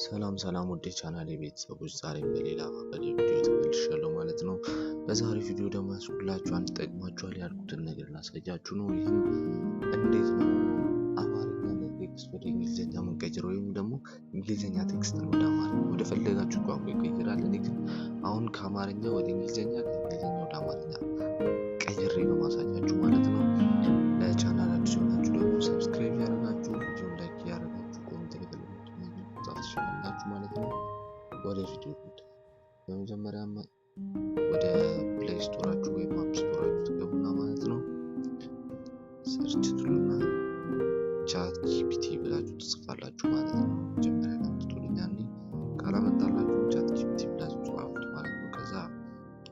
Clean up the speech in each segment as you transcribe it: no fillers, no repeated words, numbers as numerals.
ሰላም ሰላም ውድ የቻናሌ ቤተሰቦች፣ ዛሬም በሌላ ቪዲዮ ተመልሻለሁ ማለት ነው። በዛሬው ቪዲዮ ደግሞ ያስኩላችሁ አንድ ጠቅማችኋል ያልኩትን ነገር ላሳያችሁ ነው። ይህም እንዴት ነው አማርኛ text ወደ እንግሊዝኛ ምንቀይር ወይም ደግሞ እንግሊዝኛ text ን ወደ አማርኛ ወደ ፈለጋችሁ ቋንቋ ይቀይራል። እኔ ግን አሁን ከአማርኛ ወደ እንግሊዝኛ፣ ከእንግሊዝኛ ወደ አማርኛ ቀይሬ ነው ማሳያችሁ ማለት ነው። ለቻናል አዲስ የሆናችሁ ደግሞ subscribe ያደረጋችሁ፣ ቪዲዮን like ያደረጋችሁ፣ comment ላይ የፈለጋችሁ ነገር መጻፍ ትችላላችሁ ማለት ነው። ወደ ቪዲዮ፣ በመጀመሪያም ወደ Play Store ኣችሁ ወይም App Store ኣችሁ ትገቡና ማለት ነው፣ search ትሉና ChatGPT ብላችሁ ትጽፋላችሁ ማለት ነው። መጀመሪያ አምጥቶልኛል። ካላመጣላችሁ ChatGPT ብላችሁ ጻፉት ማለት ነው። ከዛ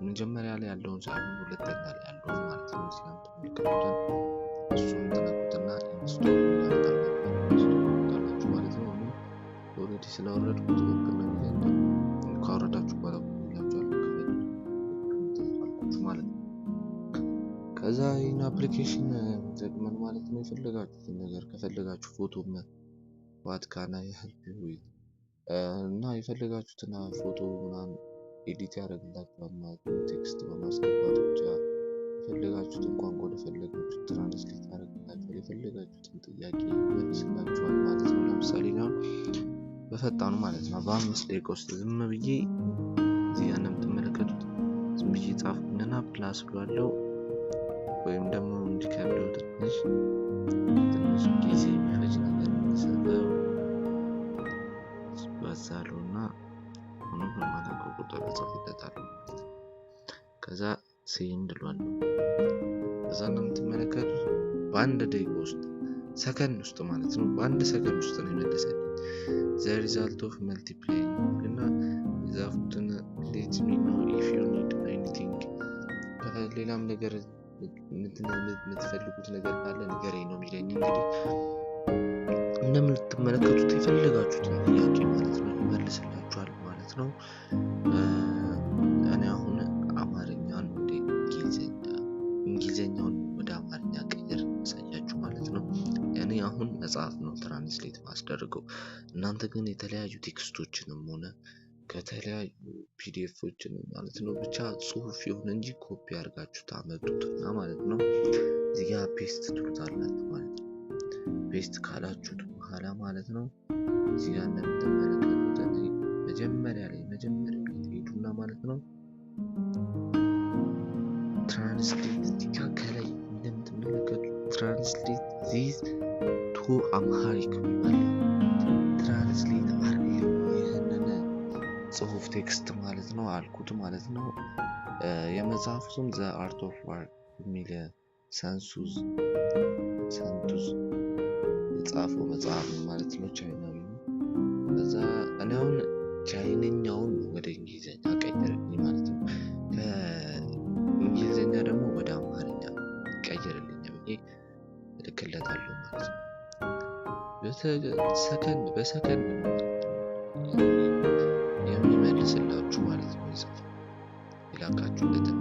መጀመሪያ ላይ ያለውን ሳይሆን ሁለተኛ ላይ ያለውን ማለት ነው። እዚህ ጋር የምትመለከቱትን እሱን ትነኩትና install ያመጣላችሁ ማለት ነው። እኔ already ስላወረድኩት open ነው የሚለኝ። ካወረዳችሁ በኋላ ይላችኋል፣ ክፈቱት ማለት ነው። ከዛ ይህን application ጠቅመን ማለት ነው የፈለጋችሁትን ነገር ከፈለጋችሁ ፎቶ "What can I help you with?" እና የፈለጋችሁትን ፎቶ ምናምን edit ያደርግላችኋል ማለት ነው። Text በማስገባት ብቻ የፈለጋችሁትን ቋንቋ ወደ ፈለጋችሁት translate ያደርግላችኋል። የፈለጋችሁትን ጥያቄ ይመልስላችኋል ማለት ነው። ለምሳሌ አሁን በፈጣኑ ማለት ነው በ5 ደቂቃ ውስጥ ዝም ብዬ እዚህ ጋር እንደምትመለከቱት ዝም ብዬ ጻፍኩኝና plus ብሏለው፣ ወይም ደግሞ እንዲከብደው ትንሽ ትንሽ ጊዜ የሚፈጅ ነገር እንዲሰጠው በዛለው እና ሆኖ በማላውቀው ቁጥር እጽፍለታለሁ ማለት ነው። ከዛ send እለዋለሁ። ከዛ እንደምትመለከቱት በ1 ደቂቃ ውስጥ፣ ሰከንድ ውስጥ ማለት ነው፣ በ1 ሰከንድ ውስጥ ነው የመለሰልኝ። "The result of multiplying" እና የጻፍኩትን "Let me know if you need anything"፣ ሌላም ነገር የምትፈልጉት ነገር ካለ ንገረኝ ነው የሚለኝ። እንግዲህ እንደምትመለከቱት የፈለጋችሁትን ጥያቄ ማለት ነው ይመልስላችኋል ማለት ነው። እኔ አሁን አማርኛን ወደ እንግሊዝኛ፣ እንግሊዝኛውን ወደ አማርኛ ቀይር ያሳያችሁ ማለት ነው። እኔ አሁን መጽሐፍ ነው translate ማስደርገው። እናንተ ግን የተለያዩ text ኦችንም ሆነ ከተለያዩ PDF ኦችን ማለት ነው፣ ብቻ ጽሁፍ ይሁን እንጂ ኮፒ አድርጋችሁ ታመጡትና ማለት ነው እዚህ ጋ paste ትሉታላችሁ ማለት ነው። Paste ካላችሁት በኋላ ማለት ነው እዚህ ጋር እንደምትመለከቱት እኔ መጀመሪያ ላይ ትሄዱና ማለት ነው translate፣ እዚህ ጋር ከላይ እንደምትመለከቱት "Translate this to Amharic" አለ። Translate አድርግልኝ ይህንን ጽሁፍ text ማለት ነው አልኩት ማለት ነው። የመጽሐፉ ስም The Art of War የሚል ሰንቱዝ የጻፈው መጽሐፍ ነው ማለት ነው። ቻይናዊ ነው። ከዛ እኔ አሁን ቻይንኛውን ወደ እንግሊዝኛ ቀይርልኝ ማለት ነው። ከእንግሊዝኛ ደግሞ ወደ አማርኛ ቀይርልኝ ብዬ እልክለታለሁ ማለት ነው። ሰከንድ በሰከንድ ነው የሚመልስላችሁ ማለት ነው። ይጽፍ የላካችሁለትን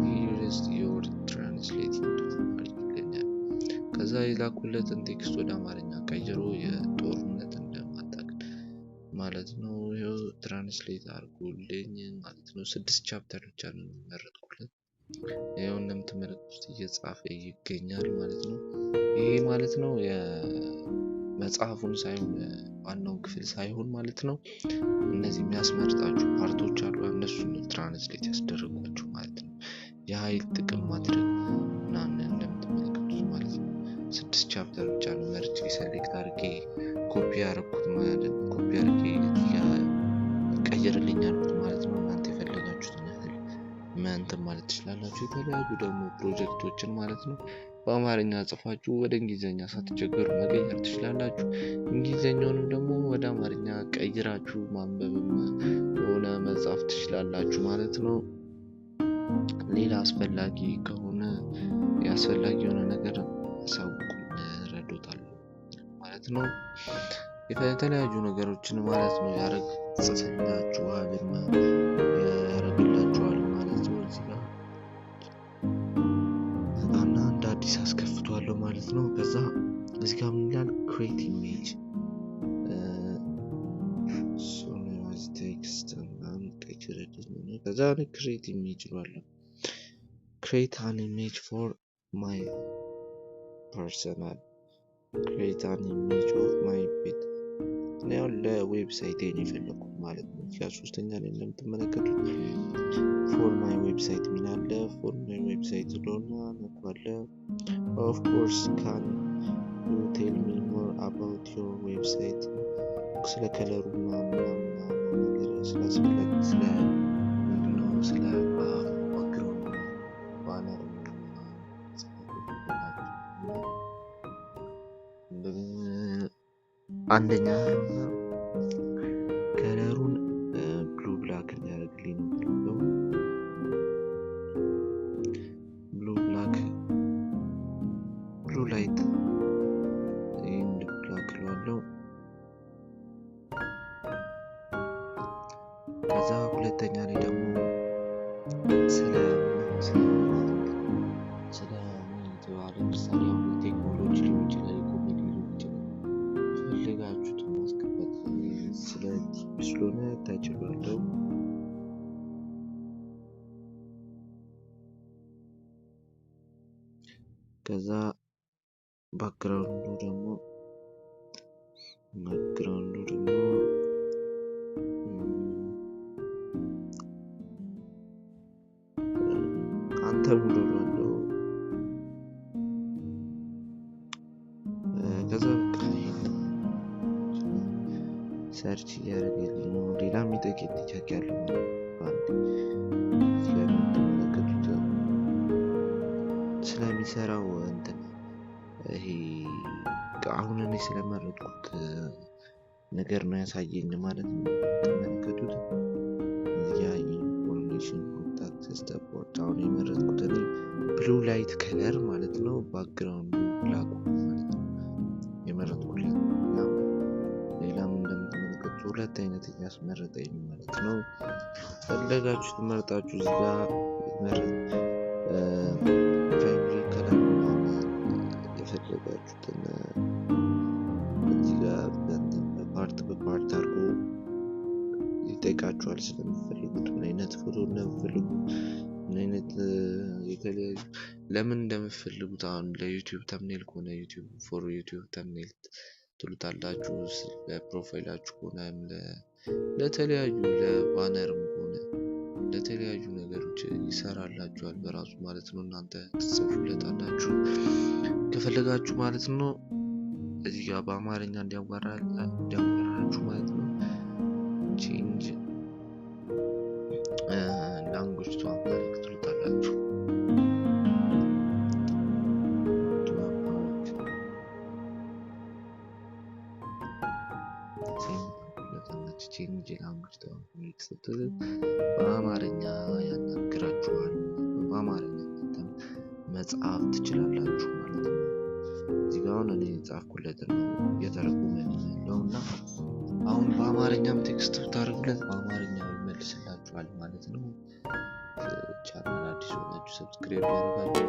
"Here's your translating to Amharic" ይለኛል። ከዛ የላኩለትን text ወደ አማርኛ ቀይሮ የጦርነት እንደማታውቅ ማለት ነው። ይኸው translate አድርጎልኝ ማለት ነው። ስድስት chapter ብቻ ነው የመረጥኩለት። ይኸው እንደምትመለከቱት እየጻፈ ይገኛል ማለት ነው። ይሄ ማለት ነው የመጽሐፉን ሳይሆን፣ ዋናውን ክፍል ሳይሆን ማለት ነው፣ እነዚህ የሚያስመርጣችሁ part ኦች አሉ። እነሱን translate ያስደረጓችሁ ማለት ነው። የኃይል ጥቅም ማድረግ ምናምን እንደምትመለከቱት ማለት ነው። ስድስት chapter ብቻ ነው መርጬ select አድርጌ ኮፒ ያደረኩት ማለት፣ ኮፒ አድርጌ ቀይርልኝ ያልኩት ማለት ነው። እናንተ የፈለጋችሁትን ያህል እንትን ማለት ትችላላችሁ። የተለያዩ ደግሞ ፕሮጀክቶችን ማለት ነው በአማርኛ ጽፋችሁ ወደ እንግሊዝኛ ሳትቸገሩ መቀየር ትችላላችሁ። እንግሊዝኛውንም ደግሞ ወደ አማርኛ ቀይራችሁ ማንበብም ሆነ መጻፍ ትችላላችሁ ማለት ነው። ሌላ አስፈላጊ ከሆነ፣ አስፈላጊ የሆነ ነገር አሳውቁኝ፣ እረዶታለሁ ማለት ነው። የተለያዩ ነገሮችን ማለት ነው ያረግ ጽፍላችኋል፣ ያረግላችኋል ማለት ነው። እዚህ ጋር እና እንደ አዲስ አስከፍቷለሁ ማለት ነው። ከዛ እዚህ ጋር ምን ይላል? Create image ከዛ create image እለዋለሁ። Create an image for my personal, create an image of my pet። እኔ አሁን ለ website ነው የፈለኩት ማለት ነው። እዚህ ጋር ሶስተኛ ላይ እንደምትመለከቱት for my website የሚል አለ። For my website ስለሆነ ነኳለሁ። Of course, can you tell me more about your website? ስለ color ኡ ምናምን ምናምን ነገር፣ ስለ አስፈላጊ፣ ስለ ምንድነው፣ ስለ background banner ምናምን። አንደኛ color ኡን blue black እንዲያደርግልኝ ነው የምፈልገው። Blue black, blue light and black እለዋለሁ። ከዛ ሁለተኛ ላይ ደግሞ ስለ ለምሳሌ አሁን ቴክኖሎጂ ሊሆን ይችላል፣ የኮሜዲ ሊሆን ይችላል። የፈለጋችሁትን ማስገባት፣ ስለ ቲቪ ስለሆነ ታችሏለሁ። ከዛ background ኡ ደግሞ አንተ ሙሉ እለዋለሁ። ከዛ በቃ search እያደረገልኝ ነው። ሌላ የሚጠይቅ ጥያቄ አለ ማለት ነው። እዚህ ጋር የምትመለከቱት ስለሚሰራው እንትን፣ ይሄ አሁን እኔ ስለመረጥኩት ነገር ነው ያሳየኝ ማለት ነው። የምትመለከቱት እዚህ ጋር information, contact, support፣ አሁን የመረጥኩት እኔ blue light color ማለት ነው። Background ኡ black ማለት ነው የመረጥኩለት። ሌላም እንደምትመለከቱት ሁለት አይነት እያስመረጠኝ ማለት ነው። ፈለጋችሁት መርጣችሁ እዚህ ጋር favorite color የፈለጋችሁትን እዚህ ጋር በ part በ part አድርጎ ይጠይቃችኋል። ስለምፈልጉት፣ ምን አይነት ፎቶ እንደምፈልጉ፣ ምን አይነት የተለያዩ ለምን እንደምትፈልጉት፣ አሁን ለ YouTube thumbnail ከሆነ YouTube, for YouTube thumbnail ትሉታላችሁ። ለ profile ኣችሁ ከሆነ፣ ለተለያዩ ለ banner ም ከሆነ፣ ለተለያዩ ነገሮች ይሰራላችኋል በራሱ ማለት ነው። እናንተ ትጽፉለታላችሁ ከፈለጋችሁ ማለት ነው። እዚህ ጋር በአማርኛ እንዲያዋራችሁ ማለት ነው። Change language to Amharic ትሉታላችሁ። To Amharic ትሉታላችሁ። Change language to Amharic ስትሉት በአማርኛ ያናግራችኋል። በአማርኛ እናንተም መጻፍ ትችላላችሁ ማለት ነው። እዚህ ጋር አሁን እኔ የጻፍኩለትን ነው እየተረጎመልኝ ያለው እና አሁን በአማርኛም text ብታደርጉለት በአማርኛ ይመልስላችኋል ማለት ነው። ቻናል አዲስ ሆናችሁ subscribe ያደርጋችሁ።